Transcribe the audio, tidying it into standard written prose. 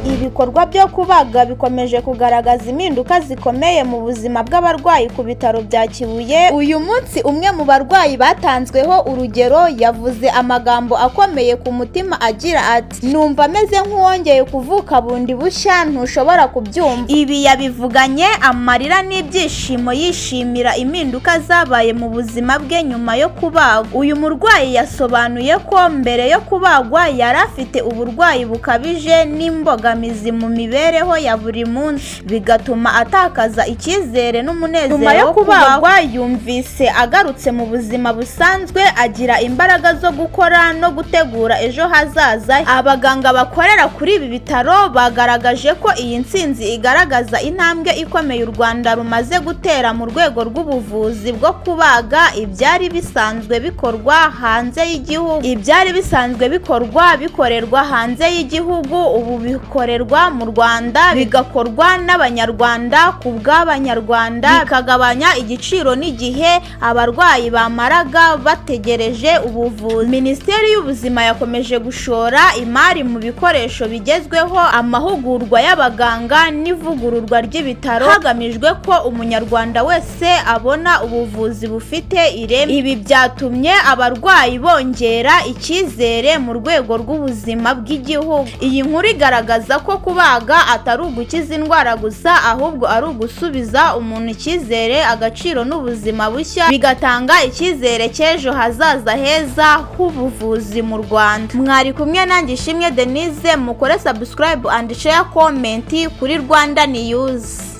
Ibikorwa byo kubaga bikomeje kugaragaza impinduka zikomeye mu buzima bw'abarwayi ku bitaro bya Kibuye. Uyu munsi, umwe mu barwayi batanzweho urugero yavuze amagambo akomeye ku mutima agira ati: "Numva ameze nk'uwongeye kuvuka bundi bushya, ntushobora kubyumva." Ibi yabivuganye amarira n'ibyishimo, yishimira impinduka zabaye mu buzima bwe nyuma yo kubagwa. Uyu murwayi yasobanuye ko mbere yo kubagwa yari afite uburwayi bukabije n'imbogamizi mu mibereho ya buri munsi, bigatuma atakaza icyizere n'umunezero. Nyuma yo kubagwa yumvise agarutse mu buzima busanzwe, agira imbaraga zo gukora no gutegura ejo hazaza. Abaganga bakorera kuri ibi bitaro bagaragaje ko iyi ntsinzi igaragaza intambwe ikomeye u Rwanda rumaze gutera mu rwego rw'ubuvuzi bwo kubaga. Ibyari bisanzwe bikorwa bikorerwa hanze y'igihugu, ubu bikorerwa mu Rwanda, bigakorwa n'Abanyarwanda ku bw'Abanyarwanda, bikagabanya igiciro n'igihe abarwayi bamaraga bategereje ubuvuzi. Minisiteri y'Ubuzima yakomeje gushora imari mu bikoresho bigezweho, amahugurwa y'abaganga n'ivugururwa ry'ibitaro, hagamijwe ko Umunyarwanda wese abona ubuvuzi bufite ireme. Ibi byatumye abarwayi bongera icyizere mu rwego rw'ubuzima bw'igihugu. Iyi nkuru igaragaza ko kubaga atari ugukiza indwara gusa, ahubwo ari ugusubiza umuntu icyizere, agaciro n'ubuzima bushya, bigatanga icyizere cy'ejo hazaza heza h'ubuvuzi mu Rwanda. Mwari kumwe nanjye, Ishimwe Denise. Mukore subscribe and share, comment kuri Rwanda News.